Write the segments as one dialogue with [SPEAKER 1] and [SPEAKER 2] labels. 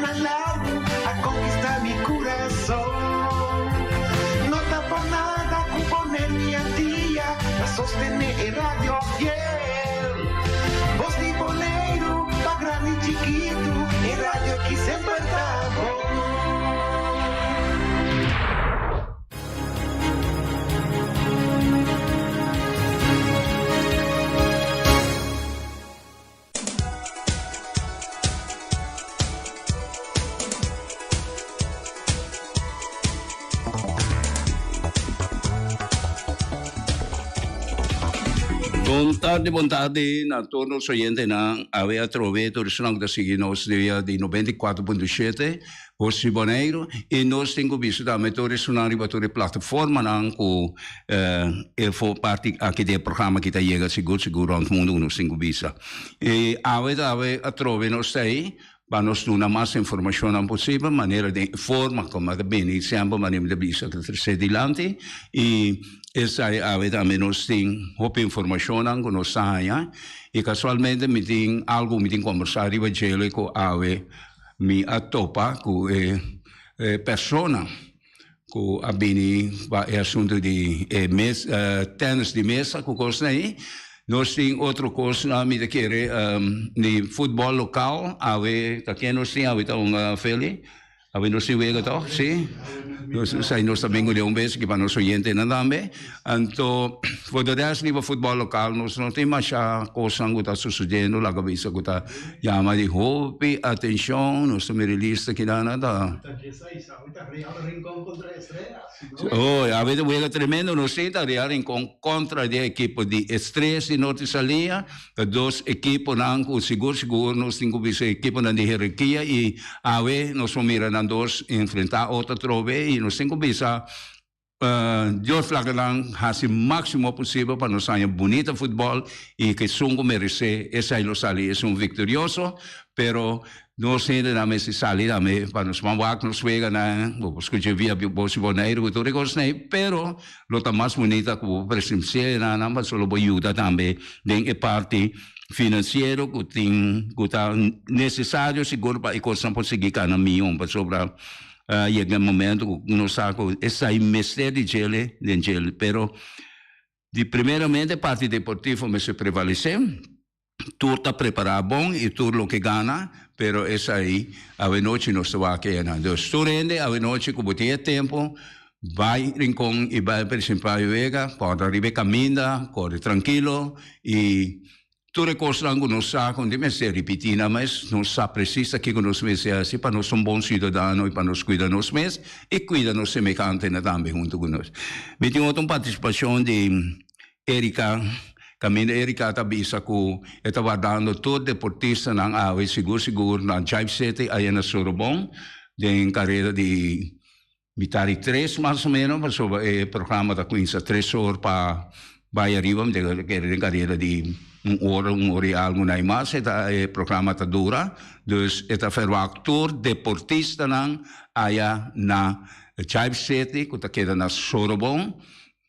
[SPEAKER 1] Añanan largu a konkistá mi kurason. No ta por nada ku Boneiru i Antia ta sostené e radio fiel. Bos di Boneiru pa grandi i chikitu, e radio ki semper ta bon.
[SPEAKER 2] Bon tardi, bon tardi na tur nos oyentenan. Awe atrobe tur esnan ku ta sigui nos dia di 94.7 Voz di Boneiru i nos tin ku bisa tambe tur esnan riba tur e plataformanan ku e for parti aki di e programa aki ta yega sigur sigur rònt mundu ku nos tin ku bisa. I awe ta awe atrobe nos ta ei pa nos duna mas informashonnan posibel manera den e forma komo a ta bini semper manera mi ta bisa ta trese dilanti i esei awe tambe nos tin hopi informashonnan ku nos ta haña i kasualmente mi tin algu mi tin kombersá riba djele ku awe mi a topa ku e persona ku a bini pa e asuntu di e mes tennis di mesa ku kosnan ei. Nos tin otro kosnan mi ta kere di futbòl lokal awe ta ken nos tin awe ta un Feli? Awe nos tin wega tòg? Si? Nos esei nos ta bin ku un bes aki pa nos oyentenan tambe. Anto for de rest riba futbòl lokal nos no tin masha kosnan ku ta susediendo laga bisa ku ta yama di hopi atenshon nos ta mira e lista kinan ta. Oh, awe ta wega tremendo nos tin ta Real Rincon contra di ekipo di Estrellas di Norte Saliña. Ta dos ekiponan ku sigur sigur nos tin ku bisa ekiponan di herarkia i awe nos por mira nan dos enfrenta otro atrobe i nos tin ku bisa Dios laga nan hasi máksimo posibel pa nos haña bunita futbòl i ku esun ku meresé esei lo sali esun viktorioso, pero nos hendenan mester sali tambe pa nos ban wak nos weganan, bo por skucha via Bos di Boneiru ku tur e kosnan ei, pero lo ta mas bunita ku bo presensia nan pasobra lo bo yuda tambe den e parti finansiero ku tin ku ta nesesario sigur pa e kosnan por sigui kana mihó pasobra A yega e momento ku nos sa ku esei mester di djele den djele, pero di primeramente parti deportivo mester prevalesé, tur ta prepará bon i tur loke gana, pero esei awenochi nos ta wak enan. Dus tur hende awenochi ku bo tin e tempu bai Rincon i bai presentá e wega, kòrda riba e kaminda, kore trankilo i Tur e kosnan ku nos sa ku no tin mester ripití nan mes, nos sa presis ta kiko nos mester hasi pa nos ta un bon siudadano i pa nos kuida nos mes i kuida nos semehantenan tambe huntu ku nos. Mi tin otro un partisipashon di Erika, kaminda Erika ta bisa ku e ta wardando tur deportistanan awe sigur sigur na Jive City aya na Sorobon den karera di Mitar di tres mas o menos, pasobra e programa ta cuminsa tres or pa bay ariba, mi ta kere den carera di un ora, un ora y algo na y mas e ta e programa ta dura, dus e ta verwagt tur deportistanan aya na Jive City cu ta keda na Sorobon,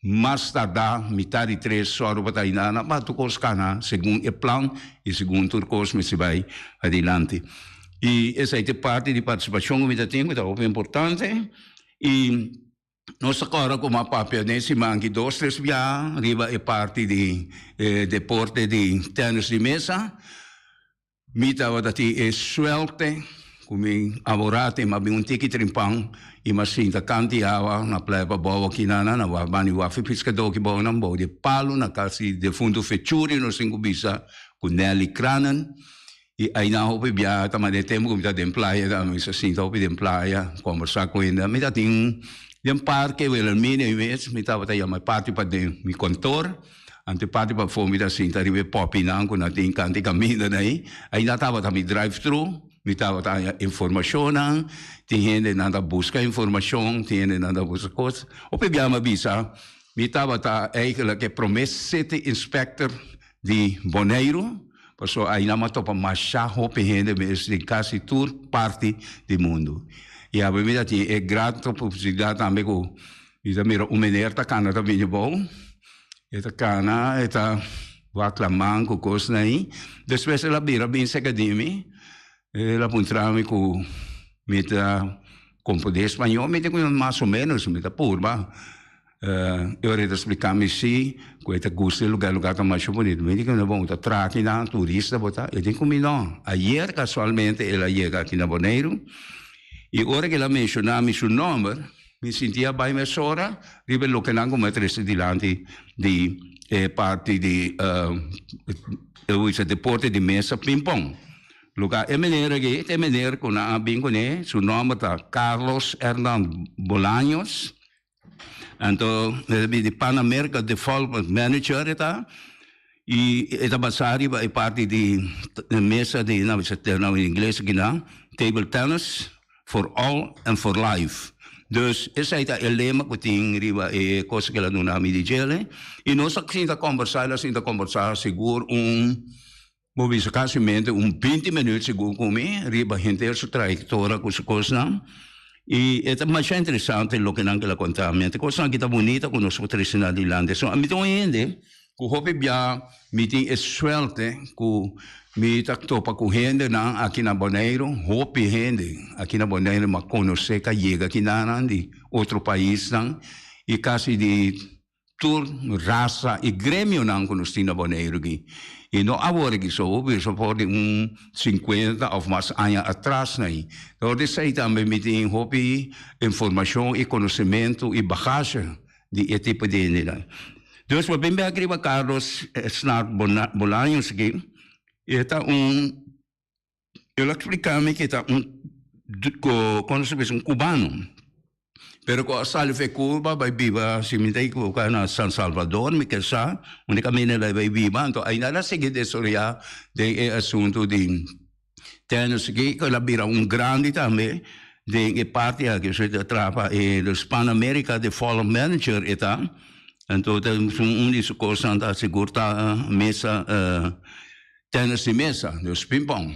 [SPEAKER 2] mas tarda mitar di tres ora bo ta ayina na pa tur cos cana segun e plan y segun tur cos mester bay adilanti. Y esai ta e parti di participacion cu mi ta tin cu ta hopi importante y nos ta corda como a papia den siman aki dos tres bia riba e parti di e deporte di tennis di mesa. Mi tabata tin e suerte cu mi aborate mi a bin un tiki trimpan y mi a sinta canta awa na playa pabou aki na na bani wafi piscador aki bou nan bou di palo na cas di defunto Fechuri nos tin cu bisa cu Nelly Cranen y aynan hopi biaha ta manda e tempo cu mi ta den playa tambe mi sa sinta hopi den playa combersa cu hende mi ta tin den parke Wilhelmina y mes mi tabata yama e parti paden mi kantoor. Anto e parti pafó mi ta sinta riba e pòpinan ku nan tin kanta e kaminda ei. Ainda tabata mi drive thru, mi tabata haña informashonnan, tin hendenan ta buska informashon, tin hendenan ta buska kos. Hopi bia mi a bisa, mi tabata eigenlijk e promé city inspector di Boneiru, pasobra ainda mi a topa masha hopi hende mes den kasi tur parti di mundu. I awe mi ta tin e grato posibilidat tambe ku Mi ta mira un meneer ta kana ta bini bou, e ta kana e ta wak laman ku kosnan ei. Despues el a bira bin serka di mi, el a puntra mi ku. Mi ta comprende spañó, mi ta kuminsá mas o menos, mi ta purba. E ora e ta spliká mi si ku e ta gusta e lugá, e lugá ta masha bunito. Mi di ku bon, ta traha akinan, turista bo ta? E di ku mi no. Ayer kasualmente el a yega aki na Boneiru i ora ku el a menshoná mi su nòmber, mi sinti a bai mesora riba e lokenan ku mi a trese dilanti di e parti di deporte di mesa pingpong. Lugar e meneer aki ta e meneer ku nan a bin kuné, su nòmber ta Carlos Hernan Bolaños. Anto e ta bin di Pan America Development Manager e ta i e ta basá riba e parti di mesa di nan bisa na ingles akinan table tennis for all and for life. Dus esei ta e lema ku tin riba e kos ku el a duna mi di djele i nos a sinta kombersá el a sinta kombersá sigur un Bo bisa kasimente un binti minuut segun ku mi riba henter su trayektoria ku su kosnan i e ta masha interesante loke nan kila konta mi. Anto kosnan aki ta bunita ku nos por trese nan dilanti. So ami ta un hende ku hopi bia mi tin e suerte ku mi ta topa ku hendenan aki na Boneiru, hopi hende aki na Boneiru mi a konosé ku a yega kinanan di otro paisnan i kasi di Tur rasa i gremionan ku nos tin na Boneiru aki. I no awor aki so, hopi so for di un sinkuenta òf mas aña atras na ei. Dor di esei tambe mi tin hopi informashon i konosementu i bagashe di e tipo di hendenan. Dus bo bin bek riba Carlos Snart Bolaños aki, e ta un, el a splika mi ku e ta un, kono se bisa, un kubano. Pero ku a sali for e Cuba bai biba, si mi ta ekivoká, na San Salvador, mi ke sa, unda kaminda el a bai biba. Anto ainda el a sigui desaroyá den e asuntu di tènis aki, ku el a bira un grandi tambe den e parti aki. So e ta traha pa e Pan America Development Manager e ta. Anto ta un di su kosnan ta sigur ta mesa tènis di mesa, dus pingpong.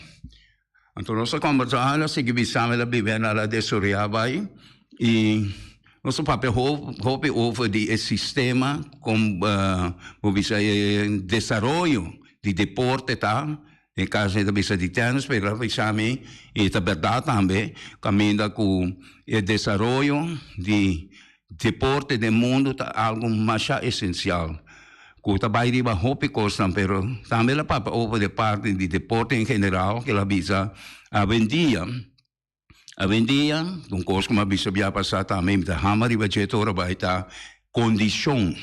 [SPEAKER 2] Anto nos a kombersá, el a sigui bisa mi, el a biba en el a desoreá bai i nos a papia hopi over di e sistema kon bo bisa e desaroyo di deporte ta, den kaso e ta bisa di tènis, pero el a bisa mi i ta bèrdat tambe kaminda ku e desaroyo di Deporte den mundu ta algu masha esensial ku ta bai riba hopi kosnan, pero tambe el a papia over di parti di deporte en general ku el a bisa awendia, awendia un kos ku mi a bisa bia pasá tambe mi ta hama riba dje tur ora bai ta kondishon.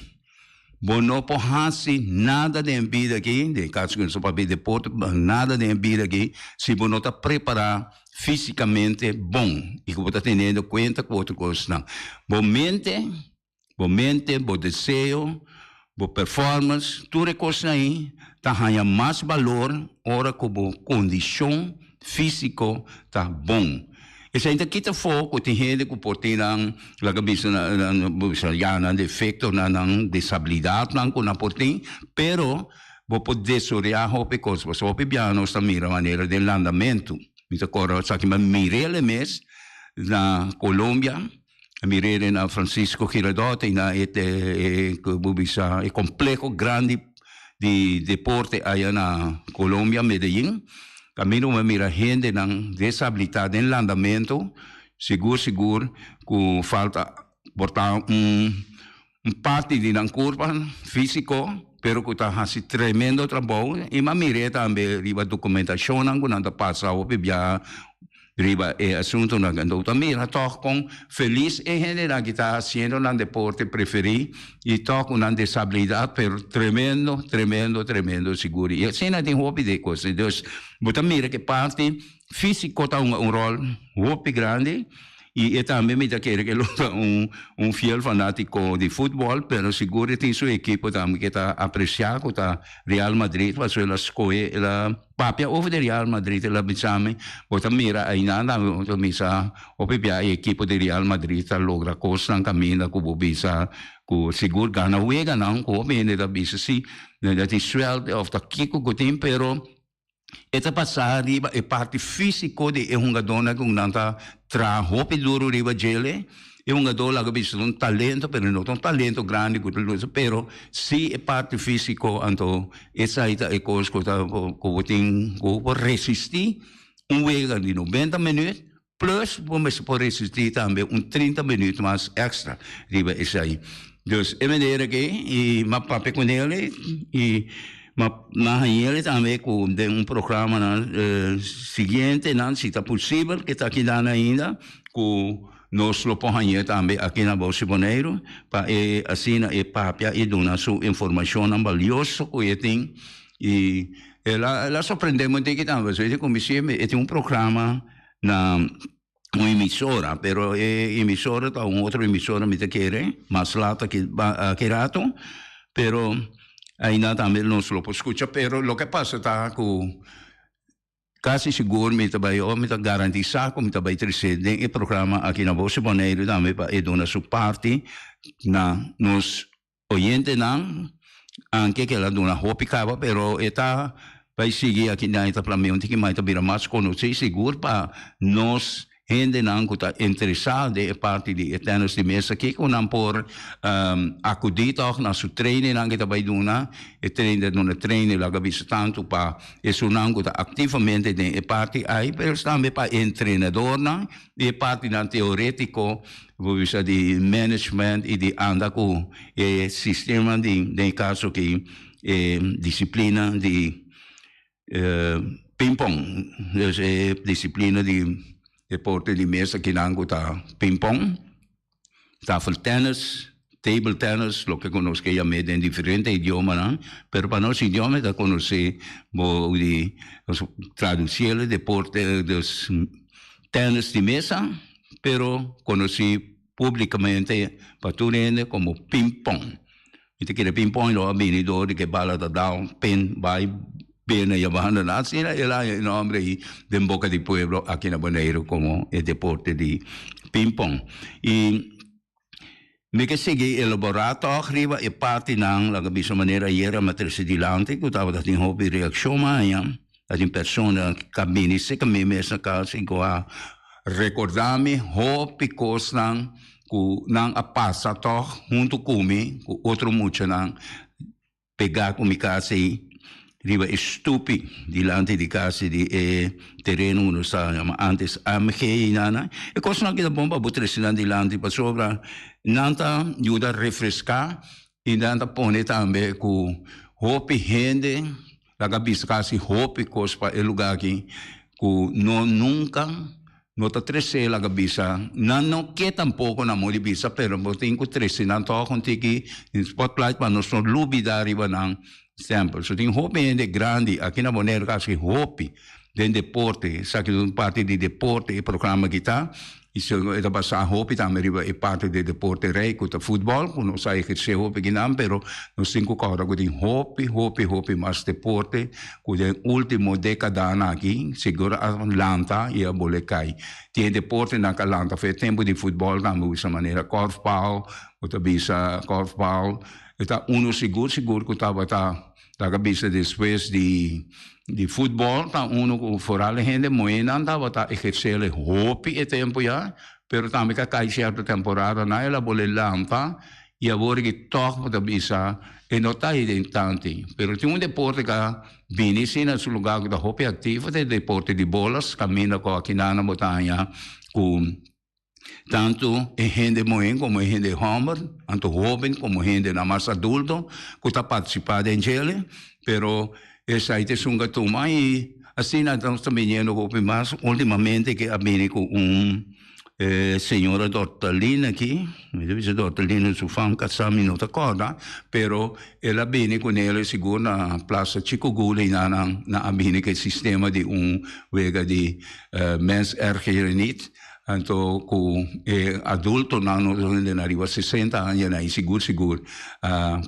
[SPEAKER 2] Bo no por hasi nada den e bida aki, den e kaso ku nos ta papia di deporte, nada den e bida aki si bo no ta prepará físikamente bon i ku bo ta teniendo kuenta ku otro kosnan. Bo mente, bo mente, bo deseo, bo performance, tur e kosnan ei ta haña mas balor ora ku bo kondishon físiko ta bon. Esei ta kita afó ku tin hende ku por tin nan, laga bisa nan, bo bisa ya nan defektonan, nan desabilidatnan ku nan por tin, pero bo por desoreá hopi kos. Pasobra hopi biaha nos ta mira manera den landamentu. Mi ta kòrda esaki mi a mir'el mes na Colombia, a mir'el na Francisco Girardot i na e ku bo bisa e kompleho grandi di deporte aya na Colombia, Medellin. Kaminda bo a mira hendenan deshabilitá den landamentu, sigur sigur ku falta por ta un parti di nan kurpa físiko, pero ku ta hasi tremendo trabou. I mi a mir'é tambe riba dokumentashonnan ku nan ta pasa hopi biaha Riba e asuntunan anto ta mira tòg kon felis e hendenan ki ta hasiendo nan deporte preferí i tòg ku nan desabilidat pero tremendo, tremendo, tremendo sigur. I asina tin hopi di e kos. Dus bo ta mira ku e parti físiko ta hunga un ròl hopi grandi. I e tambe mi ta kere ke lo ta un un fiel fanátiko di futbòl, pero sigur e tin su ekipo tambe ke ta apresiá ku ta Real Madrid, pasobra el a skohe, el a papia over di Real Madrid, el a bisa mi, bo ta mira ainan tambe bo ta misa hopi bia e ekipo di Real Madrid ta logra kosnan kaminda ku bo bisa ku sigur gana weganan ku hopi hende ta bisa si nan ta tin suèlte òf ta kiko ku tin, pero E ta pasá riba e parti físiko di e hungadónan ku nan ta traha hopi duru riba djele. E hungadó laga bisa ta un talento, pero no ta un talento grandi ku ta lusa, pero si e parti físiko, anto esei ta e kos ku ta ku bo tin ku bo por resistí un wega di nobenta minüt. Plus bo mester por resistí tambe un 30 minuut mas extra riba esei. Dus e manera aki i m'a papia ku nel i m'a m'a hañ'el tambe ku den un programanan siguientenan si ta posibel ke ta kinan ainda ku nos lo por hañ'é tambe aki na Bos di Boneiru pa e asina e papia i duna su informashonnan balioso ku e tin i el a el a sorprendé mi un tiki tambe pasobra e di ku mi si e tin un programa na un emisora, pero e emisora ta un otro emisora mi ta kere, mas laat aki aki rato, pero ainda tambe nos lo por scucha, pero loke pasa ta cu casi sigur mi ta bay of mi ta garantisa cu mi ta bay trece den e programa aki na Voz di Boneiru tambe pa e duna su parti na nos Oyentenan, anke ku el a duna hopi kaba, pero e ta bai sigui aki nan e ta plamia un tiki mas, e ta bira mas konosí sigur pa nos hendenan ku ta interesá den e parti di e tènis di mesa aki ku nan por akudí tòg na su trainingnan ku e ta bai duna, e trainer duna training laga bisa tantu pa esunnan ku ta aktivamente den e parti ai, pero tambe pa e entrenadornan di e partinan teorétiko. Bo bisa di management y di anda cu e sistema di, den e caso aki, e disciplina di ping-pong. Dus e disciplina di deporte di mesa kinan cu ta ping-pong, tafeltennis, table tennis, loke cu nos ke yam'é den diferente idiomanan, pero pa nos idioma e ta conoci bo di traduciel deporte, dus tennis di mesa. pero konosí públikamente pa tur hende komo Pimpon. Mi ta kere Pimpon lo a bini dor di ke bala ta dal pin bai bene i abandoná. Asina el a haña e nòmber ei den boka di pueblo aki na Boneiru komo e deporte di Pimpon. I mi ke sigui elaborá tòg riba e partinan, laga bisa manera ayera mi a trese dilanti ku tabata tin hopi reakshon maña. Ta tin persona ka bini serka mi mes na kas i ku a rekordá mi hopi kosnan ku nan a pasa tòg huntu ku mi ku otro muchanan pegá ku mi kas ei riba e stupi dilanti di kas di e tereno ku nos ta yama ántes AMG i nan. E kosnan aki ta bon pa bo trese nan dilanti pasobra nan ta yuda refreská i nan ta pone tambe ku hopi hende Laga bisa casi hopi cos pa e lugar aki cu no nunca no ta trece laga bisa nan no ke tampoco nan modi bisa pero bo tin cu trece nan toch un tiki den spotlight pa nos no lubida riba nan stempel. So tin hopi hende grandi aki na Bonaire casi hopi den deporte esaki ta un parti di deporte e programa aki ta. I so e ta basá hopi tambe riba e parti di deporte rei ku ta futbòl, ku nos a ehersé hopi kinan, pero nos tin ku kòrda ku tin hopi, hopi, hopi mas deporte ku den último dékadanan aki sigur a lanta i a bole kai. Tin e deportenan ku a lanta for e tempu di futbòl tambe usa manera kòrfbal, bo ta bisa kòrfbal, e ta unu sigur sigur ku tabata Laga bisa despues di di futbol ta uno ku foral e hende muhénan tabata ehersé hopi e tempu ya, pero tambe ka kai sierto temporadanan el a bolé lampa i awor ki tòg bo ta bisa e no ta ei den tanti. Pero tin un deporte ka bini si na su lugá ku ta hopi aktivo ta e deporte di bolas kaminda ku akinana bo ta haña ku Tantu e hende muhé komo e hende hòmber, tantu hóben komo hendenan mas adulto ku ta partisipá den djele, pero esei ta esun ku a tuma i asina nos ta biniendo hopi mas. Últimamente ke a bini ku un señora Dortalina aki, mi ta bisa Dortalina su fam kasá mi no ta kòrda, pero el a bini kuné sigur na Plaza Chico Gula i nan a bini ku e sistema di un wega di mens erger je niet. Anto ku e adultonan no hende na riba 60 aña na i sigur sigur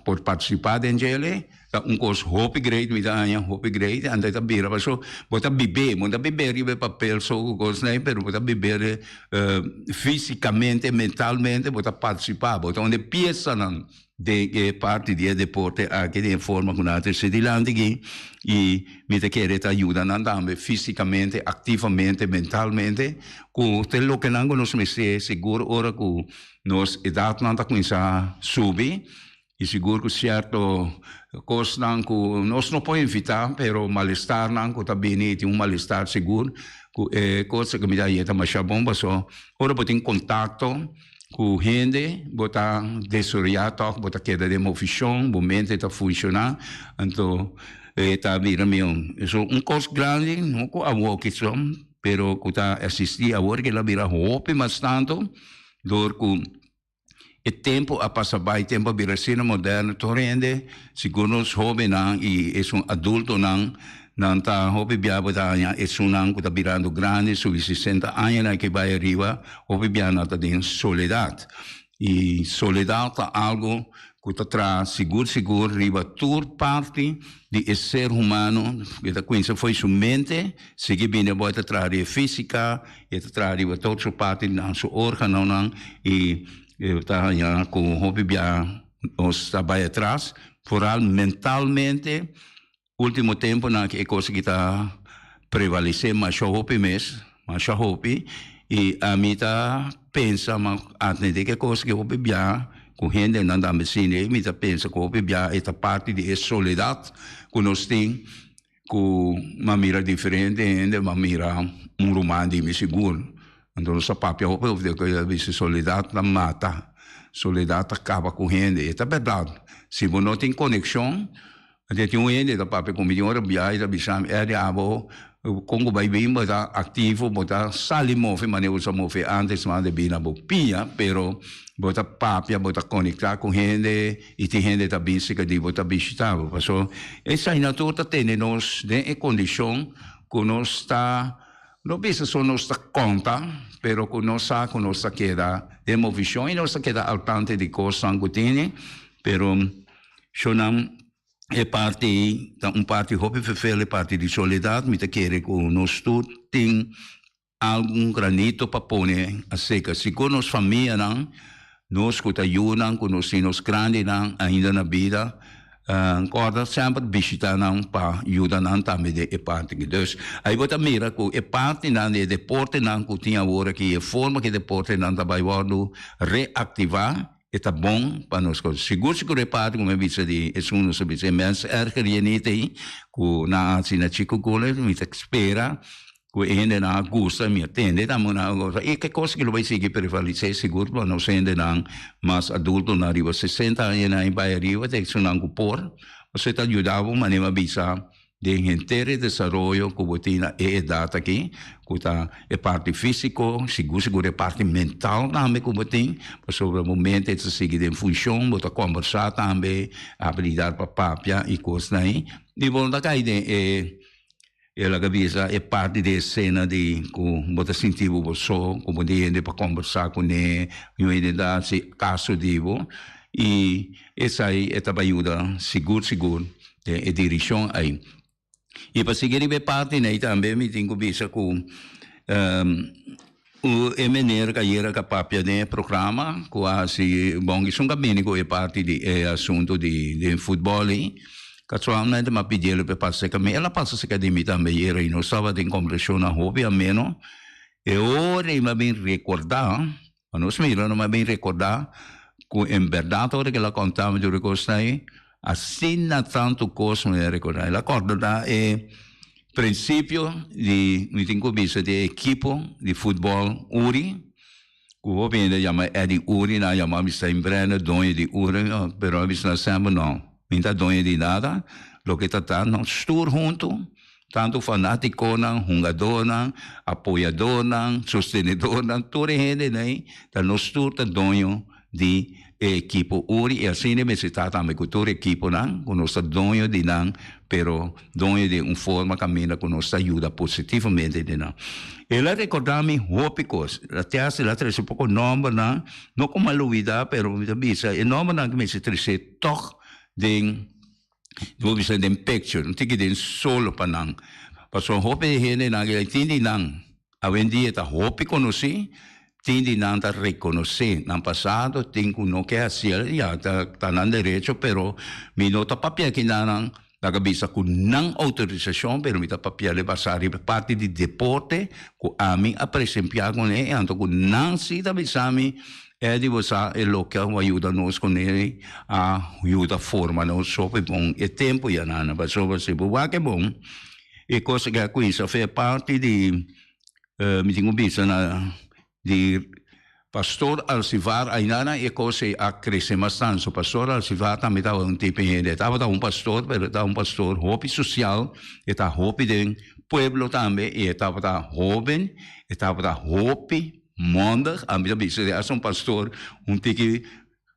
[SPEAKER 2] por partisipá den djele ta un kos hopi great mi ta haña hopi great anto e ta bira paso bo ta bib'é bo no ta bib'é riba e papel so ku kosnan ei pero bo ta bib'é físikamente mentalmente bo ta partisipá bo ta un di e piesanan Den e parti di e deporte aki den e forma ku nan a trese dilanti aki i mi ta kere ta yuda nan tambe físikamente, aktivamente, mentalmente ku ta e lokenan ku nos mester sigur ora ku nos edatnan ta kuminsá subi i sigur ku sierto kosnan ku nos no por evitá pero malestarnan ku ta bini tin un malestar sigur. Ku e kos ku mi ta haña ta masha bon paso ora bo tin kontakto ku hende bo ta desaroyá tòg, bo ta keda den movishon, bo mente ta funshoná, anto e ta bira mihó. So un kos grandi no ku awor kiso pero ku ta eksistí awor ke lo a bira hopi mas tantu dor ku E tempu a pasa bai, tempu a bira asina moderno, tur hende, sigur nos hobennan i esun adultonan, nan ta hopi bia bo ta haña esunnan ku ta birando grandi, subi sesenta añanan ke bai ariba, hopi bia nan ta den soledat. I soledat ta algu ku ta traha sigur sigur riba tur parti di e ser humano, e ta kuminsá fo'i su mente, sigui bini abou e ta traha riba e físika, E ta traha riba tur su parti nan su organonan y e ta haña cu hopi bia nos ta bay atras, vooral mentalmente. Ultimo temponan aki e cos aki ta prevalece masha hopi mes, masha hopi, y ami ta pensa ma atende cu e cos aki hopi bia cu hendenan tambe sinti, mi ta pensa cu hopi bia e ta parti di e soledad cu nos tin. Ku m'a mira diferente hende, m'a mira un ruman di mi sigur. Anto nos a papia hopi over di ku el a bisa soledat ta mata, soledat ta kaba ku hende. E ta bèrdat, si bo no tin konekshon, anto tin un hende ta papia ku mi tin ora biaha i ta bisa mi, Erdy abo kon ku bai bin bo ta aktivo, bo ta sali move manera bo sa move antes mas debí na bo pia, pero bo ta papia, bo ta konektá ku hende. I tin hende ta bin serka di bo ta bishita bo. Pasobra esainan tur ta tene nos den e kondishon ku nos ta, no bisa so nos ta konta, pero ku nos sa ku nos ta keda den movishon i nos ta keda al tanto di kosnan ku tene. Pero shownan e parti ei ta un parti hopi ferfel, e parti di soledat. Mi ta kere ku nos tur tin Algun granito pa pone a seca. Sigur nos famianan, nos cu ta yunan, cu nos tin nos grandinan ainda na bida, corda semper bishita nan pa yuda nan tambe den e parti aki. Dus, ahi bo ta mira cu e partinan di e deportenan cu tin awor aki, e forma cu e deportenan ta bay wordo reactiva, e ta bon pa nos. Sigur sigur e parti cu mi a bisa di esun nos a bisa e mens erger je niet ey, cu nan a haci na Chico Gole, mi ta spera Ku e hendenan a gusta mi a tende tambe nan a gusta i ke kos ki lo bai sigui prevalisé sigur pa nos hendenan mas adultonan riba sesenta añanan i bai ariba ta esunnan ku por pasobra ta yuda bo manera mi a bisa den henter e desaroyo ku bo tin na e edat aki ku ta e parti físiko sigur sigur e parti mental tambe ku bo tin pasobra bo mente ta sigui den funshon bo ta kombersá tambe abilidat pa papia i kosnan ei i bo no ta kai den e E laga bisa e parti di e sena di ku bo ta sinti bo bo so, ku bo tin hende pa kombersá kuné, yu hende ta hasi kaso di bo i esei e ta bai yuda sigur sigur den e dirishon ei. I pa sigui riba e parti nei tambe mi tin ku bisa ku e meneer ku ayera ka papia den e programa ku a hasi bon esun ka bini ku e parti di e asuntu di den futbòl ei. Casualmente m'a pidiel p'e pasa cerca mi. El a pasa cerca di mi tambe ayera y nos tabatin conversacionnan hopi ameno. E ora ei m'a bin recorda, pa nos mira no m'a bin recorda cu en berdad ora cu el a conta mi tur e cosnan ei, asina tanto cos mi a recorda. El a corda e principio di, mi tin cu bisa, di e ekipo di futbol Uri. Ku hopi hende a yama Eddie Uri, nan a yama mi Steinbrenner, doño di Uri, pero a bisa nan semper no, mi ta doño di nada, loke ta ta nos tur huntu, tantu fanatikonan, hungadornan, apoyadornan, sostenedornan, tur e hendenan ei, ta nos tur ta doño di e ekipo Uri i asina mester ta tambe ku tur ekiponan ku nos ta doño di nan pero doño den un forma kaminda ku nos ta yuda positivamente den nan. El a rekordá mi hopi kos. La tèst el a trese poko nòmbernan, no ku mi a lubidá pero mi ta bisa e nòmbernan ku mester trese tòg den bo bisa den picture, no tin ki den solo pa nan pasobra hopi hendenan tin di nan Awendia ta hopi konosí, tin di nan ta rekonosé nan pasado, tin ku no ke hasiel, ya ta ta nan derecho, pero mi no ta papia aki na nan laga bisa ku nan outorisashon, pero mi ta papia le basá riba e parti di deporte ku ami a presempiá kuné, i anto ku nan si ta bisa mi, Eddie bo sa e loke a yuda nos kuné a yuda forma nos hopi bon e tempu ya nan, pasobra si bo wak e bon. E cosa que a cuinsa fe parti di Mi tin ku bisa na di Pastor Alcivar ainda e kos ei a krese mas tantu. Pastor Alcivar tambe tabata un tipo hende. E tabata un pastor, pero e tabata un pastor hopi sosial, e ta hopi den pueblo tambe i e tabata hoben, e tabata hopi mondig. Ami ta bisa di hasta un pastor un tiki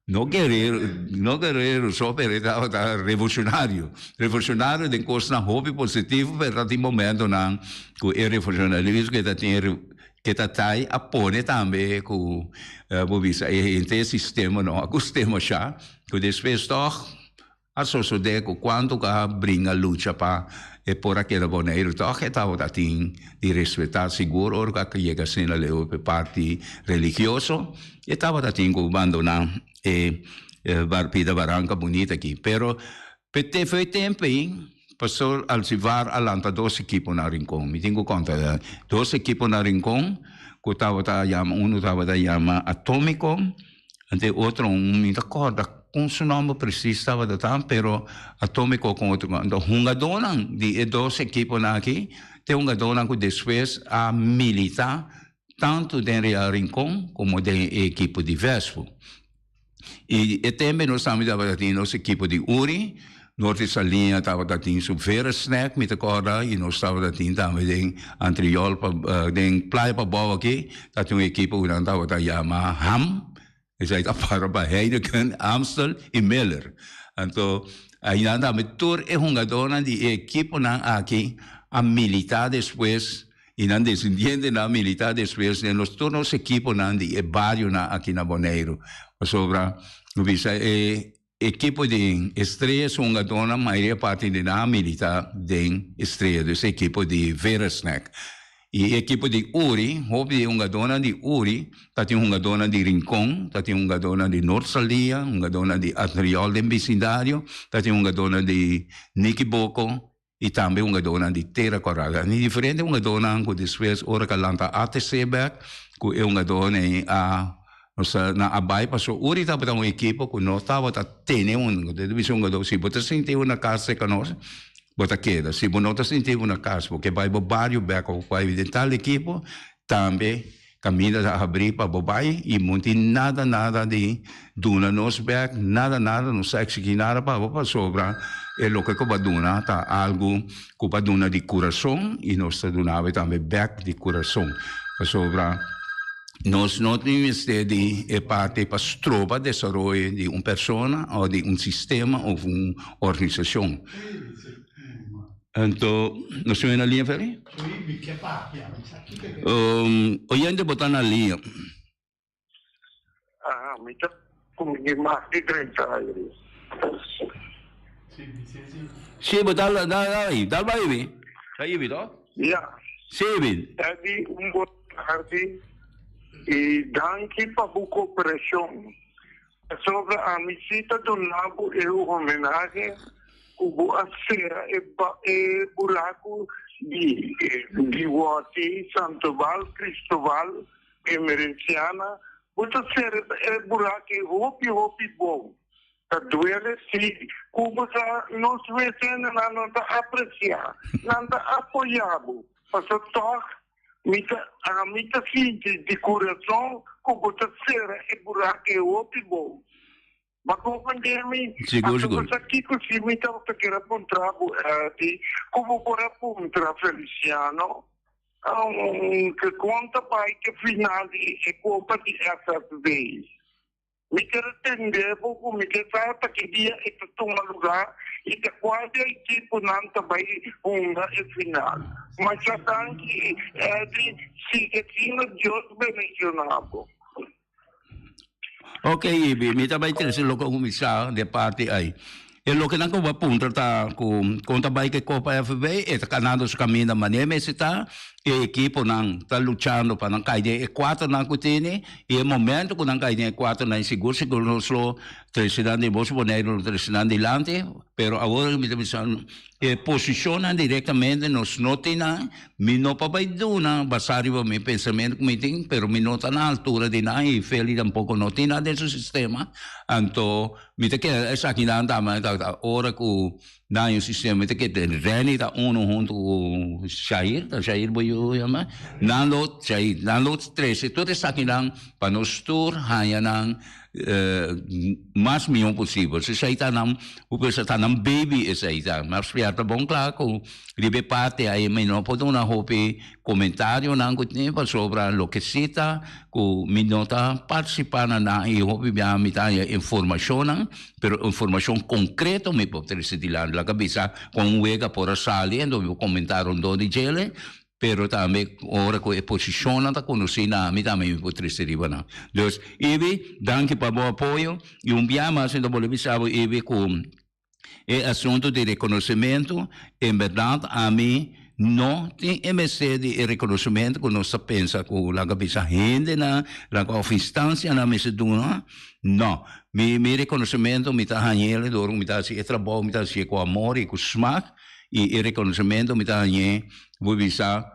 [SPEAKER 2] No guerrero, no guerrero so, pero e tabata revolucionario. Revolucionario den cosnan hopi positivo, pero ta tin momentonan cu e revolucionarismo ke ta tin ke ta tai a pone tambe cu bo bisa e henter sistema no a gusta masha, cu despues tog A sosodé ku kuantu ku a bringa lucha pa e por a keda Boneiru tòg e tabata tin di respetá sigur ora ku a yega asina leu pa e parti religioso e tabata tin ku bandoná e pida baranka bunita aki. Pero p'e for e tempu ei Pastor Alcivar a lanta dos ekipo na Rincon. Mi tin ku konta dos ekipo na Rincon ku tabata yama unu tabata yama Atómiko. Ante otro un mi ta corda con su nomber precies tabata ta, pero Atomico con otro. Anto hungadornan di e dos equiponan aki ta e hungadornan cu despues a milita tanto den Real Rincon como den e equipo di Vespo. Y e tembe nos tambe tabata tin nos equipo di Uri, Norte Saliña tabata tin su Vera Snack, mi ta corda, y nos tabata tin tambe den Antriol pa den Playa Pabou aki, tabatin un equipo cu nan tabata yama Ham, esai ta para pa Heineken, Amstel y Miller. Anto ainan tambe tur e hungadornan di e equiponan aki a milita despues y nan descendientenan a milita despues den nos tur nos equiponan di e barionan aki na Boneiru. Pasobra, mi bisa e Ekipo di Estrella su hungadónan mayoria parti di nan a militá den Estrella, dus e ekipo di Veresnek. I e ekipo di Uri, hopi di e hungadónan di Uri ta tin hungadónan di Rincon, ta tin hungadónan di Noord Salia, hungadónan di Adriol den bisindario, ta tin hungadónan di Nikiboko i tambe hungadónan di Tera Kòrá. Ni diferente hungadónan ku despues ora ku a lanta ATC bèk ku e hungadónan ei a nos a nan a bai pasobra ora ei tabata un ekipo ku no tabata tene un ta bisa un hungadó si bo ta sinti bo na kas serka nos bo ta keda si bo no ta sinti bo na kas bo ke bai bo bario bèk òf bai den tal ekipo tambe Caminda ta habrí pa bo bai i bo no tin nada nada di duna nos bek, nada nada, no sa exigí nada pa bo pasobra e loke ku bo a duna ta algu ku bo a duna di kurason i nos ta duna bo tambe bek di kurason pasobra nos no tin mester di e parti pa stroba desaroyo di un persona o di un sistema of un organisashon. Anto, nos tin na liña, Ferry? Oyente bo ta na liña.
[SPEAKER 3] Aha, mi ta kumbi mas di 30 aña.
[SPEAKER 2] Sí, bo ta dal dal bai bi. Ta ibi to?
[SPEAKER 3] Ja.
[SPEAKER 2] Sí, bi.
[SPEAKER 3] Eddie, un bon tardi i danki pa bo kooperashon. Pasobra ami sí ta duna bo e homenahe ku bo a sera e e buraku di di Wòti, Santobal, Cristobal, Emerenciana, bo ta sera e buraku ei hopi hopi bon. Ta duele sí ku bo sa nos wesendenan no ta apresiá, nan ta apoyá bo, pasobra tòg Mi ta ami ta sinti di kurason ku bo ta sera e burak e hopi bon. Bo a komprendé mi?
[SPEAKER 2] Sigur,
[SPEAKER 3] Anto
[SPEAKER 2] sigur.
[SPEAKER 3] bo sa kiko si mi tabata kier a puntra bo, Eddie, ku bo por a puntra Feliciano, ke kon ta bai ke final di e kopa di FFB? Mi kier tende bo ku mi ke sa ta ki dia e ta tuma luga i ta kual di e ekiponan ta bai hunga e final. Masha danki Eddie, sigui asina Dios bendiciona bo.
[SPEAKER 2] Ok Ibi, mi ta bai trese loke a kuminsá di e parti ei. E loke nan ku bo a puntra ta ku kon ta bai ku e Kopa FB, e ta kanando su kaminda manera mester ta, e ekiponan ta luchando pa nan kai den e kuaternan ku tene i e momento ku nan kai den e kuaternan sigur sigur nos lo trese nan den boso Boneiru lo trese nan dilanti, pero awor mi ta bisa e posishonnan direktamente nos no tin nan, mi no por bai duna basá riba mi pensamentu ku mi tin, pero mi no ta na altura di nan i Feli tampoko no tin nan den su sistema, anto Mi ta kere esakinan tambe ta ora ku. Na un sistema te kete Renny ta uno hunto ku Shair, ta Shair bo yu yama? Nan lo Shair, nan lo trese tur esakinan pa nos tur haña nan mas mihó posibel. Si esei ta nan, bo pensa ta nan baby esei ta. Mi a spièrta bon kla ku riba e parti ei mi no por duna hopi komentarionan ku tin pasobra loke si ta ku mi no ta partisipá na nan i hopi bia mi ta haña informashonnan, pero informashon konkreto mi por trese dilanti. Laga bisa kon un wega por a sali enton mi por komentá rondó di djele. Pero tambe ora cu e posicionnan ta conoci na ami tambe mi por trece riba nan. Dus Ibi, danki pa bo apoyo y un bia mas mi ta bolbe bisa bo Ibi cu e asunto di reconocimento en berdad ami no tin e mester di e reconocimento cu nos ta pensa cu laga bisa hendenan laga of instancianan mester duna, no. Mi mi reconocimento mi ta hañ'el dor cu mi ta haci e trabou mi ta haci'e cu amor y cu smaak. I e rekonosementu mi ta hañ'é, bo bisa,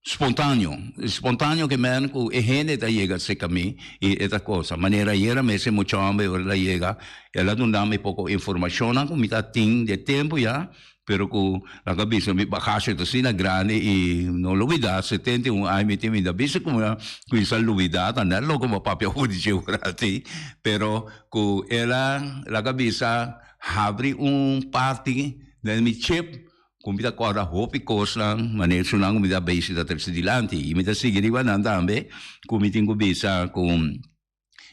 [SPEAKER 2] spontaneo. Spontaneo ke men ku e hende ta yega serka mi i e ta kosa. Manera ayera mes e mucha homber ora el a yega, el a duna mi poko informashonnan ku mi ta tin di e tempu ya, pero ku laga bisa mi bagashe ta asina grandi i no lubida, 71 aña mi tin, mi ta bisa ku mi a kuminsá lubida, ta nèt loko bo papia hopi di dje ora ati, pero ku el a laga bisa. Habri un parti den mi chip ku mi ta kòrda hopi kosnan manera esunnan ku mi ta besi ta trese dilanti i mi ta sigui riba nan tambe ku mi tin ku bisa ku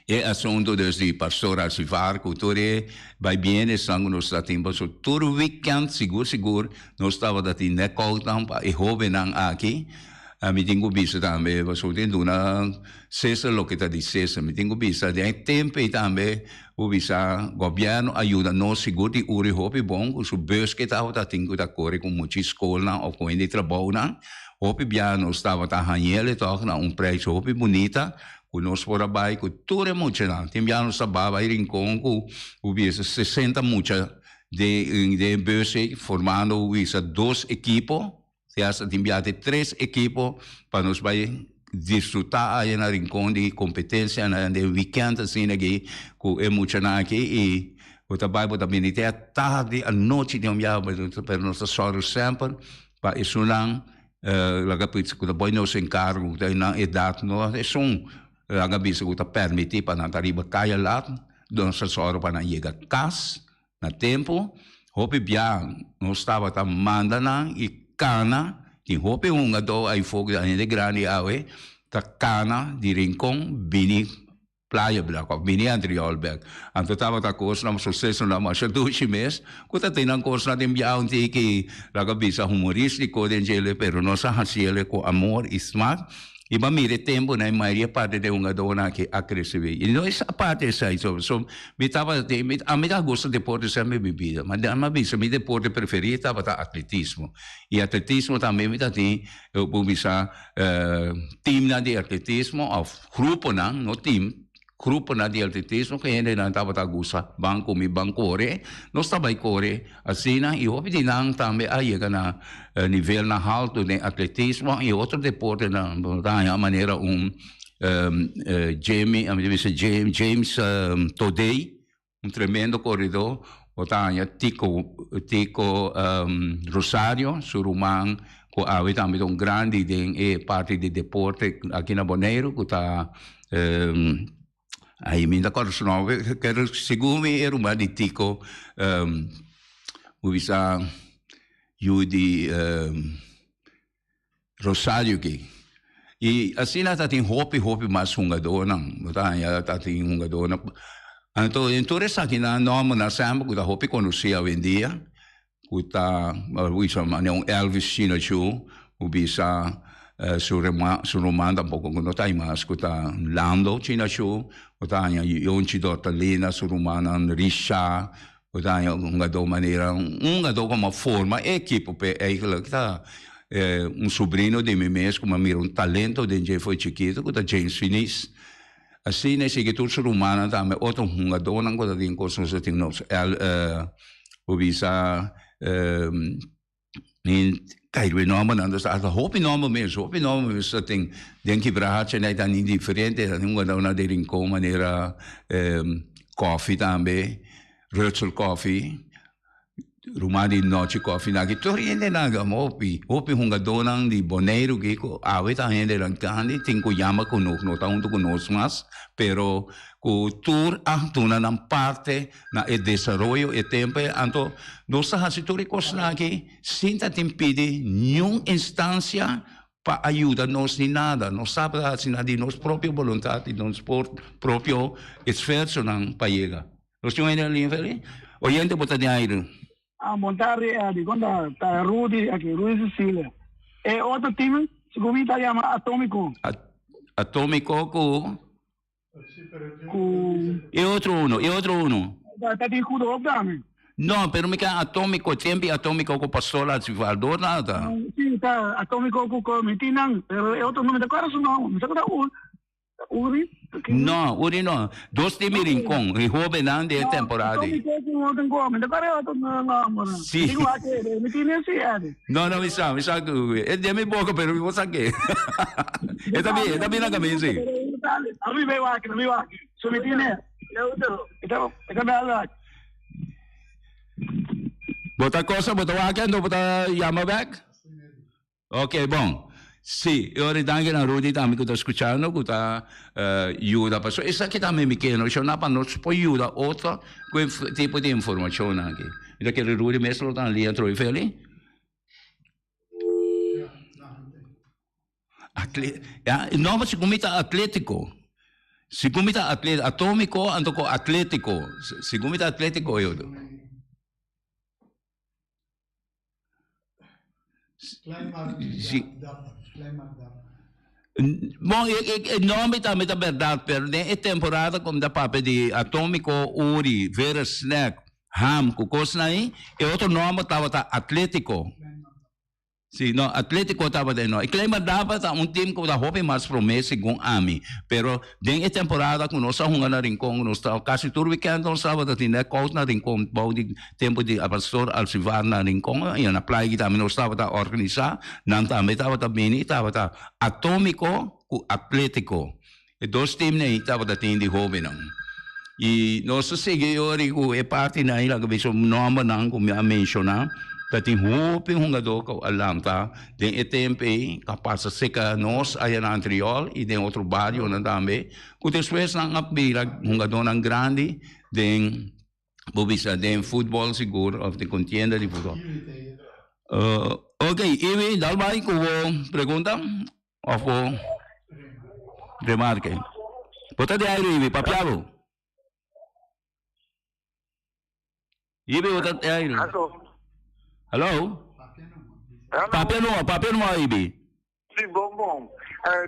[SPEAKER 2] e asuntu dus di pastor Alcivar ku tur e bai bien esnan ku nos ta tin pasobra tur weekend sigur sigur nos tabata tin nèkoutnan pa e hobennan aki. Mi tin ku bisa tambe, pasobra tin duna Cesar loke ta di Cesar. Mi tin ku bisa den e tempu ei tambe bo bisa gobièrnu a yuda nos sigur di uri hopi bon ku su bus ke tabata tin ku ta kore ku muchi skolnan òf ku hende di trabounan. Hopi bia nos tabata hañ'el tòg na un preis hopi bunita ku nos por a bai ku tur e muchanan. Tin bia nos ta bai bai Rincon ku bo bisa 60 mucha den e bus ei formando bo bisa dos ekipo. Si hasta tin biaha te tres ekipo pa nos bai disfruta aya na Rincon di competencianan den weekend asina aki cu e muchanan aki y bo ta bai bo ta bini te a tardi anochi den un biaha pero nos ta sòru semper pa esunnan laga p'e cu ta poi nos encargo cu ta nan edad no esun laga bisa cu ta permiti pa nan ta riba caya lat nos ta sòru pa nan yega cas. Na tempu, hopi bia nos tabata manda nan i kana, tin hopi hungadó ayfó ku ta hende grandi awe, ta kana di Rincon bini Playa Blanca òf bini Antriol bèk. Anto tabata kosnan, susesonan masha dushi mes, ku ta tin nan kosnan den bia un tiki laga bisa humorístiko den djele, pero nos a hasi el ku amor i smak. I bo a mira e tempunan e mayoria parti di e hungadónan aki a krese bin. I no es aparte esei so, so mi tabata tin, mi ami ta gusta deporte semper mi bida, ma mi a bisa mi deporte preferí tabata atletismo. I atletismo tambe mi ta tin, bo bisa teamnan di atletismo òf gruponan, no team, Gruponan di atletismo ku hendenan tabata gusta ban ku mi ban kore, nos ta bai kore asina i hopi di nan tambe a yega na nivelnan haltu den atletismo i otro deportenan. Bo ta haña manera un Jamie, ami ta bisa James, James Todey, un tremendo koredó. Bo ta haña Tico, Tico Rosario, su ruman ku awe tambe ta un grandi den e parti di deporte aki na Boneiru ku ta Ai mi ta kòrda su nòmber, pero segun mi e ruman di Tico bo bisa yu di Rosario aki. I asina ta tin hopi hopi mas hungadónan, bo ta haña ta tin hungadónan. Anto den tur esakinan nòmbernan semper ku ta hopi konosí awendia ku ta bo bisa manera un Elvis Chinachu, bo bisa su ruman su ruman tampoco ku no ta mas ku ta Lando Chinachu, bo ta haña Yonchi Dortalina su rumannan Risha, bo ta haña un hungadó manera un hungadó ku a forma e ekipo p'e eigenlijk ta un sobrino di mi mes ku mi a mira un talento den dje for chikito ku ta James Finis. Asina e sigui tur su rumannan tambe otro hungadónan ku ta tin kos nos ta tin nos el bo bisa mi kai riba e nòmbernan dus ta hopi nòmber mes hopi nòmber mes ta tin den Kibrahacha nan ta tin diferente ta tin hungadónan di Rincon manera Koffie tambe Rutzel Koffie. Ruman di Nochi Koffie nan aki tur hende nan hopi hopi hungadónan di Boneiru aki ku awe ta hendenan grandi tin ku yama ku nos no ta huntu ku nos mas pero ku tur a duna nan parte na e desaroyo e tempu ei anto nos ta hasi tur e kosnan aki sin ta tin pidi niun instansia pa a yuda nos ni nada nos tabata hasi nan di nos propio boluntat di nos propio esfuersonan pa yega. Nos tin un hende na línea Feli? Oyente bo ta den aire.
[SPEAKER 4] Ah, bon tardi Eddie, kon ta? Ta Rudy aki, Rudy Cecilia. E otro team, segun mi ta yama Atomico.
[SPEAKER 2] Atomico ku?
[SPEAKER 4] Ku.
[SPEAKER 2] E otro uno, e otro uno.
[SPEAKER 4] Ta tin goede hoop tambe.
[SPEAKER 2] No, pero mi ke Atomico, tempi Atomico ku Pastor Acivaldo nada.
[SPEAKER 4] Si, ta Atomico ku mi tin nan, pero e otro no mi ta kòrda su nòmber, mi sa ku ta Uri?
[SPEAKER 2] No, Uri no. Dos di mi rincon, e hobennan di e temporada ei.
[SPEAKER 4] Si.
[SPEAKER 2] No, no, mi sa, mi sa ku e den mi boka, pero mi por sa ke. E ta bin, e ta bin na kaminda, si. Bo ta kosa, bo ta wak anto bo ta yama bek? Ok bon. Si, e ora danki na Rudy tambe ku ta skuchando ku ta yuda pasobra esaki tambe mi ke no shona pa nos por yuda otro ku e tipo di informashonnan aki. Mi ta kere Rudy mes lo ta na liña troe Feli. Atle ya no segun mi ta atletiko segun mi ta atle atomiko anto ku atletiko segun mi ta atletiko yo. Bon, e nomber tambe ta berdad, pero den e temporada ku mi ta papia di Atomico, Uri, Vera Snack, Ham ku kosnan ei, e otro nomber tabata Atletico. Si, no, Atletico tabata e nomber. E Klein Madaba ta un team ku ta hopi mas promé segun ami, pero Den e temporada ku nos a hunga na Rincon, nos ta kasi tur wikènt nos tabata tin nèkout na Rincon bou di tempu di pastor Alcivar na Rincon i na playa aki tambe nos tabata organisá, nan tambe tabata bini, tabata Atómiko ku Atlétiko. E dos timnan ei tabata tin di hóbennan. I nos ta sigui ora ku e partinan ei laga bisa nòmbernan ku mi a menshoná ta tin hopi hungadó ku a lanta den e tempu ei ku a pasa serka nos aya na Antriol i den otro barionan tambe ku despues nan a bira hungadónan grandi den bo bisa den futbòl sigur òf den kontienda di futbòl. Oke Iwi dal bai ku bo pregunta. Of bo remarke. Bo ta di aire Ibi, papia bo. Ibi bo ta di aire.
[SPEAKER 3] Hallo.
[SPEAKER 2] Hallo. Papia numa, papia numa Ibi.
[SPEAKER 3] Si bon bon.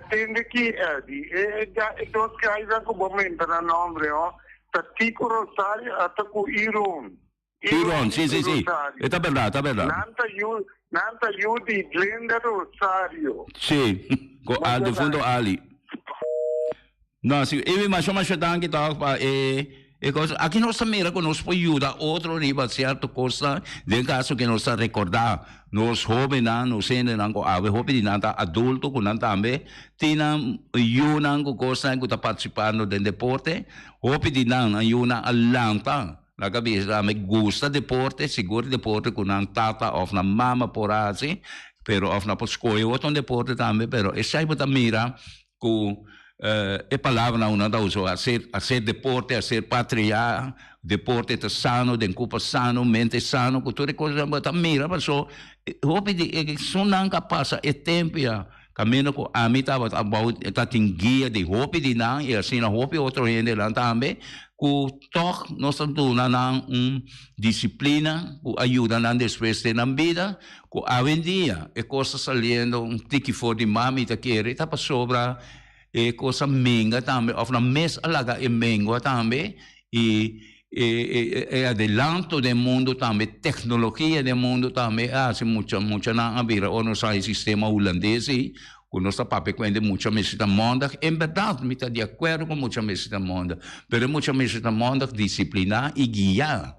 [SPEAKER 3] Tende ki Eddie, e e dos gainan ku bo menta nan nombre ho, ta Tico Rosario ata ku Iron.
[SPEAKER 2] Iron, si, si, si. E ta berdad, ta berdad.
[SPEAKER 3] Nan ta yu, nan ta yu di Glenda Rosario.
[SPEAKER 2] Si, cu al difunto Ali. No, si, Evi, masha masha danki toch pa e, e cos. Aki nos ta mira cu nos por yuda otro riba cierto cosnan, den caso cu nos ta recorda nos hobennan, nos hendenan cu awe hopi di nan ta adulto, cu nan tambe tin nan yunan cu cosnan cu ta participando den deporte. Hopi di nan, nan yunan a lanta. Laga bisa mi gusta deporte, sigur deporte ku nan tata òf nan mama por hasi, pero òf nan por skohe otro deporte tambe, pero esei bo ta mira ku e palabranan ku nan ta usa, haser haser deporte, haser patria, deporte ta sano, den kurpo sano, mente sano, ku tur e kosnan bo ta mira paso hopi di e esunnan ku a pasa e tempu ya. Kaminda ku ami tabata abou ta tin guia di hopi di nan i asina hopi otro hendenan tambe ku tòg nos ta duna nan un disiplina ku a yuda nan despues den nan bida ku awendia e kos ta saliendo un tiki for di mami ta kere ta pasobra e kos a menga tambe òf nan mes a laga e mengua tambe i e adelanto den mundo tambe, tecnologia den mundo tambe a haci mucha muchanan a bira ora nos haci sistema hulandes ey cu nos ta papia cu hende mucha mester ta mondag, en berdad mi ta di acuerdo cu mucha mester ta mondag, pero e mucha mester ta mondag disciplina y guia.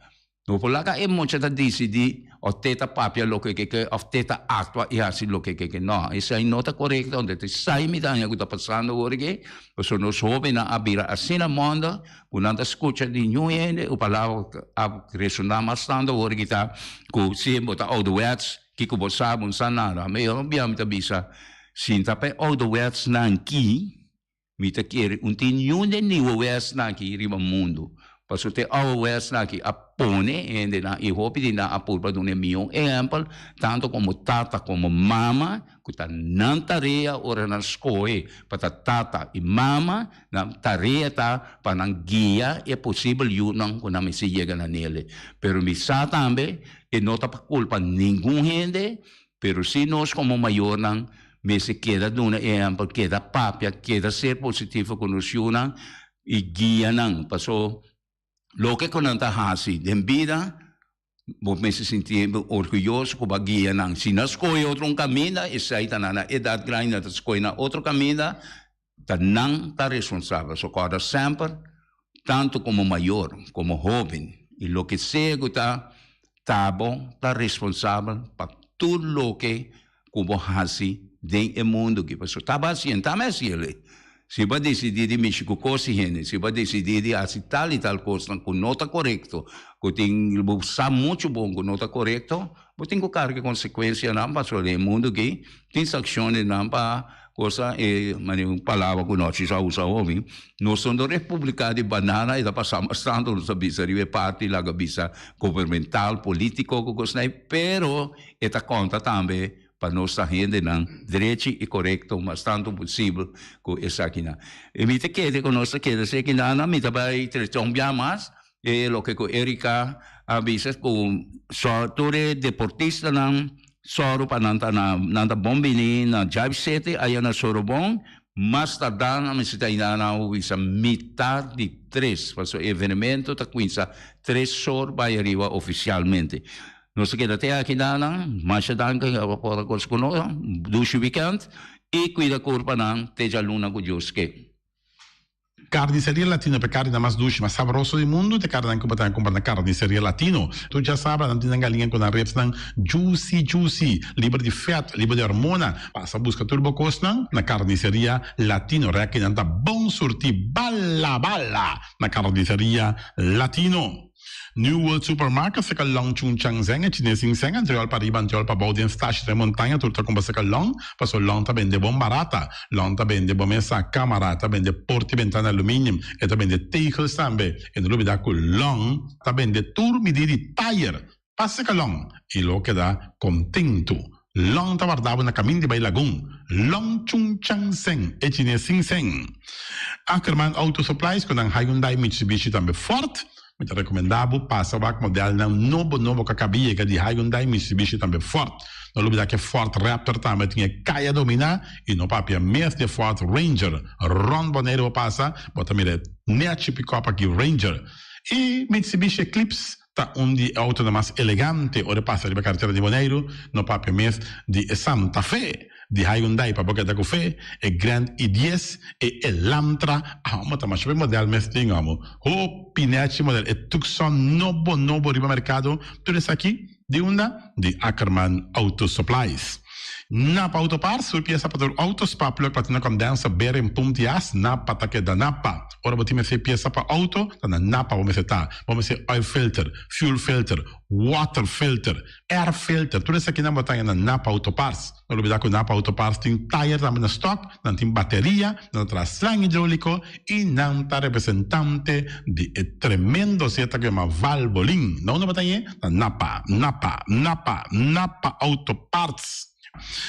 [SPEAKER 2] No por laga e mucha ta disidí òf te ta papia loke ke ke òf te ta aktua i hasi loke ke ke. No, esei no ta korekto. Anto esei mi ta haña ku ta pasando awor aki, pasobra nos hóbennan a bira asina mònder ku nan ta skucha di niun hende. Un palabra a resoná mas tantu awor aki ta ku si bo ta ouderwets, kiko bo sa? Bo no sa nada. Mi bia mi ta bisa, sinta pa e ouderwetsnan ki. Mi ta kere un tin niun den nieuwe wesnan aki riba mundu, pasobra te oude wesnan aki a pone hendenan i hopi di nan a purba duna e mihó ehèmpel, tantu komo tata komo mama, ku ta nan tarea ora nan skohe pa ta tata i mama, nan tarea ta pa nan guia e posibel yunan ku nan mester yega na nele. Pero mi sa tambe e no ta pa kulpa ningun hende, Pero si nos komo mayornan mester keda duna ehèmpel, keda papia, keda ser positivo ku nos yunan i guia nan. Paso loke ku nan ta hasi den bida, bo mester sinti bo orguyoso ku bo a guia nan. Si nan skohe otro un kaminda, esei ta nan na edat grandi nan ta skohe na otro kaminda, ta nan ta responsabel. So kòrda semper, tantu komo mayor, komo hóben i loke sea ku ta, ta bo ta responsabel pa tur loke ku bo hasi den e mundu aki. Pasobra ta bo hasi, ta mi hasi elei. Si bo a disidí di mishi ku kos di hende, si bo a disidí di hasi tal i tal kosnan ku no ta korekto, ku tin bo sa muchu bon ku no ta korekto, Bo tin ku karga e konsekuensianan pasobra den e mundu aki tin sankshonesnan pa kosa e manera un palabra ku nochi sa usa hopi. Nos no ta republika di banana e ta pasa mas tantu nos ta bisa riba e parti laga bisa gobermental, politiko ku kosnan ei pero e ta konta tambe pa nos ta hendenan drechi i korekto mas tantu posibel ku esakinan. E mi ta kere ku nos ta keda esaki nan mi ta bai trece un bia mas E loke ku Erika a bisa ku so tur e deportistanan sòru pa nan ta na nan ta bon bini na Jive City aya na Sorobon mas tardá nan mester ta ainda na bisa mitar di tres pasobra e evenemento ta kuminsa tres or bai ariba ofisialmente. Nos ta keda te aki nan masha danki pa por a gosa ku nos dushi wikènt i kuida kurpanan te djaluna ku Dios ke.
[SPEAKER 5] Carniceria Latino p'e carninan mas dushi, mas sabroso di mundu, t'e carninan cu bo ta cumpra na Carniceria Latino. Tur djasabra nan tin nan galiña cu nan ribsnan juicy juicy, liber di vet, liber di hormona. Pasa busca tur bo cosnan na Carniceria Latino. Rekinan ta bon surti bala bala na Carniceria Latino. New World Supermarket seka long Chung Chang Zeng e chines sin seng antriol pa riba antriol pa bou den stashi den montaña tur ta kumpra seka long paso long ta bende bon barata long ta bende bo mesa kamara ta bende porti bentana aluminium e ta bende tegels tambe e no lubida ku long ta bende tur midi di tayer pa seka long i lo keda kontentu long ta warda bo na kamin di bai lagun long Chung Chang Zeng e chines sin seng Ackerman Auto Supplies ku nan Hyundai Mitsubishi tambe Ford Mi ta rekomendá bo pasa wak modelnan nobo nobo ku a kaba yega di Hyundai, Mitsubishi tambe Ford. No lubidá ku e Ford Raptor tambe tin e kaya dominá i no papia mes di e Ford Ranger. Rònt Boneiru bo pasa, bo ta mira e nèchi pikòp aki Ranger. E Mitsubishi Eclipse ta un di e outonan mas elegante ora e pasa riba karetera di Boneiru, no papia mes di e Santa Fe. Di Hyundai pa bo keda ku fe, e Grand i dies, e Elantra, amo ta masha hopi model mes tin amo. Hopi nechi model, e Tucson nobo nobo riba merkado, tur esaki di unda? Di Ackerman Auto Supplies. Napa Auto Parts, tur piesa pa tur auto, spark plug, platina condenser, bearing, pump di as, Napa ta keda Napa. Ora bo tin mester piesa pa auto, ta na Napa bo mester ta. Bo mester oil filter, fuel filter, water filter, Air filter, tur esakinan bo ta haña na Napa Auto Parts. No lubida ku Napa Auto Parts tin tayer tambe na stock, nan tin bateria, nan ta traha slang hidroliko i nan ta representante di e tremendo zeta ku yama Valvoline. Na unda bo ta hañ'é? Na Napa, Napa, Napa, Napa Auto Parts.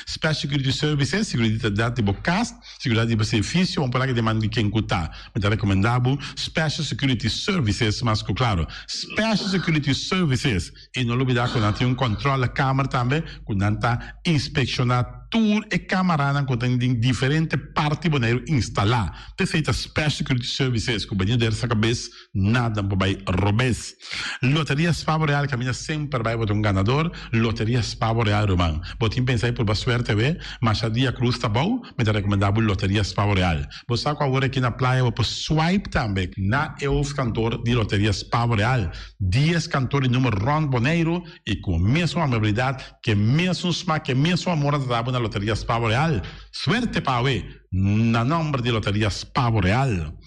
[SPEAKER 5] Special Security Services, Seguridat di bo kas, seguridat di bo servisio, un palabra di man di ken ku ta. Mi ta rekomendá bo Special Security Services mas ku klaro. Special Security Services. I no lubidá ku nan tin un kòntròlekamer tambe ku nan ta inspekshoná. Tur e camaranan cu tin den diferente parti Boneiru instala. P'esey ta Special Security Services cu benido der sa cabes nada por bay robes. Loteria Spa Boreal caminda semper bay bo ta un ganador. Loteria Spa Boreal ruman. Bo tin pensa y purba suerte we? Masha dia cruz ta bou, mi ta recomenda bo Loteria Spa Boreal. Bo sa cu awor aki na playa bo por swipe tambe na e hoofdkantoor di Loteria Spa Boreal. Dies kantoor di numero rond Boneiru y cu mesun amabilidad Ke mesun smak, ke mesun amor a ta dabo na Loteria Spavo Real. Suerte pa awe! Na nomber di Loteria Spavo Real.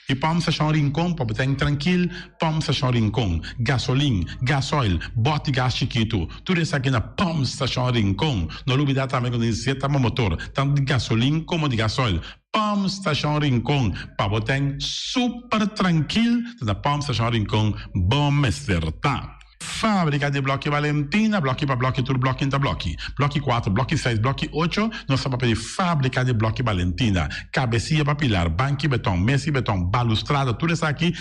[SPEAKER 5] I Pump Station Rincon pa bo ten trankil, Pump Station Rincon. Gasolin, gasoil, bòt di gas chikitu, tur esaki na Pump Station Rincon. No lubida tambe ku nos zeta bo motor, tantu di gasolin komo di gasoil. Pump Station Rincon pa bo ten super trankil, ta na Pump Station Rincon bo mester ta. Fábrika di Blòki Valentina, blòki pa blòki, tur blòki ta blòki. Blòki kuater, blòki seis, blòki ocho, nos ta papia di Fábrika di Blòki Valentina. Kabesia pa pilar, banki beton, mesi beton, balustrada, tur esaki.